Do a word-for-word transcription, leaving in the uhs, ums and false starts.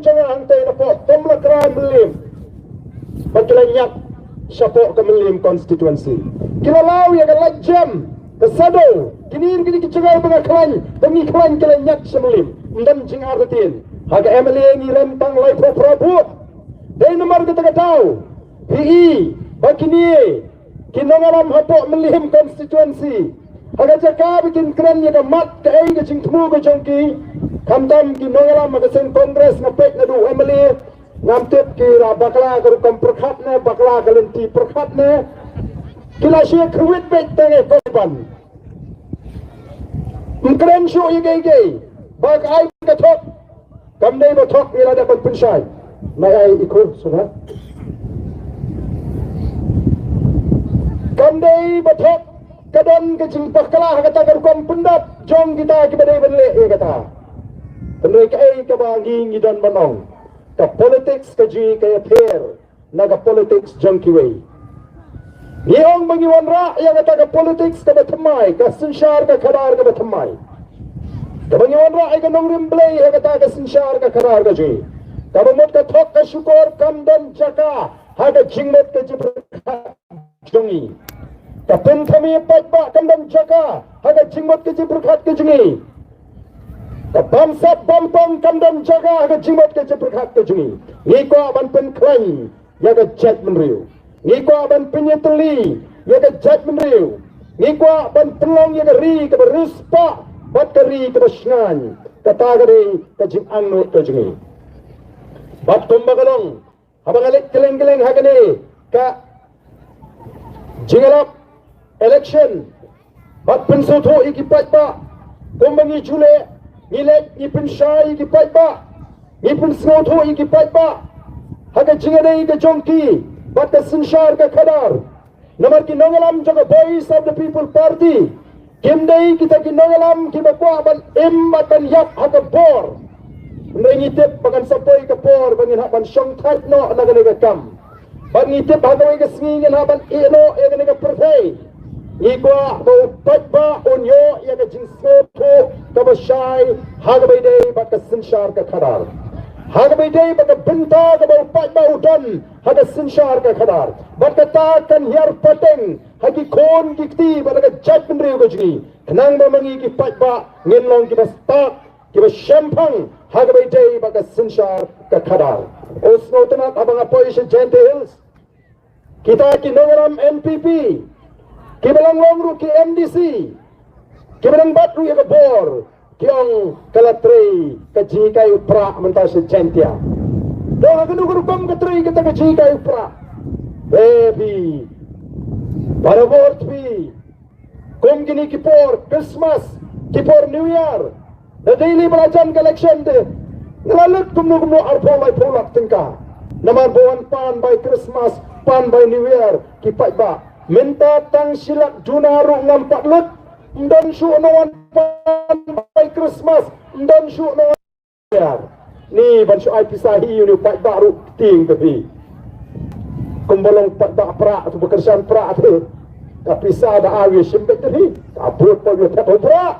jong nga hangtei na pok, kam la krai Mylliem. Ba ki la ñiad shapoh ka Mylliem constituency. Ki la law ïa ka lait jem, ka shadow, kine ki dei ki jingïaid ba nga khlaiñ, ba ngi khlaiñ ki la ñiad sha Mylliem. Ym don jingartatien. Ha ka M L A ngi rem tang laiphew phra vote. Dei namar kata ka daw phi i ba kine ki nongïalam hapoh Mylliem constituency, ha ka jaka ba kin kren ïa ka mat kaei ka jingthmu ka jong ki, khamtam ki nongïalam ha ka seng Congress, nga peit naduh u M L A, ngam tip ki la bakla ka rukom pyrkhat ne, bakla ka lynti pyrkhat ne, ki la shu kyrwit beit tang ïa ka ban. Ym kren shuh ïa kiei kiei. Ba ka ai ka thok, kam dei ba thok ïa lada ban pynshai. Nai ai i khun sngewthuh. Kam dei ba thok, ka don ka jingbakla ha kata ka rukom pyndap jong kita kiba dei ban leh ïa kata. Hynrei kaei kaba ngi ngi don ban ong, ka politics ka jong ngi ka ïapher na ka politics jong kiwei. Ngi ong ba ngi wanrah ïa kata ka politics kaba thymmai, ka synshar ka khadar kaba thymmai. Kaba ngi wanrah ïa ka nongrim Blei ha kata ka synshar ka khadar ka jong ngi. Kaba mut ka thok ka shukor kam don jaka ha ka jingmut ka jingpyrkhat jong ngi. Ka pynthame paidbah kam don jaka ha ka jingmut ka jingpyrkhat ka jong ngi. Ka bamsap bamtong kam don jaka ha ka jingmut ka jingpyrkhat ka jong ngi. Ngi kwah ban pynkhlaiñ ïa ka jaitbynriew. Ngi kwah ban pynïatylli ïa ka jaitbynriew. Ngi kwah ban pynlong ïa ka ri kaba riewspah bad ka ri kaba shngaiñ. Kata ka dei ka jingangnud ka jong ngi. Bad kumba ka long, haba nga leit kylleng kylleng ha kane ka jingïalap election, bad pynsngewthuh ïa ki paidbah, kumba ngi ju leh, ngi leit ngi pynshai ïa ki paidbah, ngi pynsngewthuh ïa ki paidbah ha ka jingïadei ka jong ki bad ka synshar ka khadar. Namar ki nongïalam jong ka Voice of the People Party kim dei kita ki nongïalam kiba kwah ban im bad ban ïap ha ka bor. Hynrei ngi tip ba kan sa poi ka por ba ngin hap ban shongthait noh na kane ka kam. Bad ngi tip ha kawei ka sngi ngin hap ban ïeh noh ïa kane ka pyrthei. Ngi kwah ba u paidbah un ïoh ïa ka jingsngewthuh kaba shai ha kaba ïadei bad ka synshar ka khadar. Ha kaba ïadei bad ka bynta kaba u paidbah u don ha ka synshar ka khadar. Bad kata kan hiar pateng ha ki khun ki kti bad ha ka jaitbynriew ka jong ngi. Khnang ba ma ngi ki paidbah ngin long kiba stad, kiba shemphang ha kaba ïadei bad ka synshar ka khadar. U sngewtynnad haba nga poi sha Jaintia Hills, kita ki nongïalam N P P kiba long long ruh ki M D C, kiba nang bat ruh ïa ka bor, ki ong ka la trei ka jinghikai u Prah mynta sha Jaintia. Dang ha kano ka rukom ka trei kata ka jinghikai u Prah? Baby, para bor phi, kum kine ki por Christmas, ki por New Year, da daily ba la jan ka election de, nga la lut kumno kumno arphew laiphew lak tyngka. Namar ba wan pan bai Christmas, pan bai New Year ki paidbah. Mynta tang shi lak duna ruh ngam pat lut. Ym don shuh no wan pan bai Christmas, ym don shuh no wan New Year. Ni ban shu ai pisa hi ïa u paidbah ruh tieng te phi. Kumba long paidbah Prah te, ba kyrshan Prah te, ka pisa da ai ïa shim beit te phi. Ka bud pat ïa phet u Prah.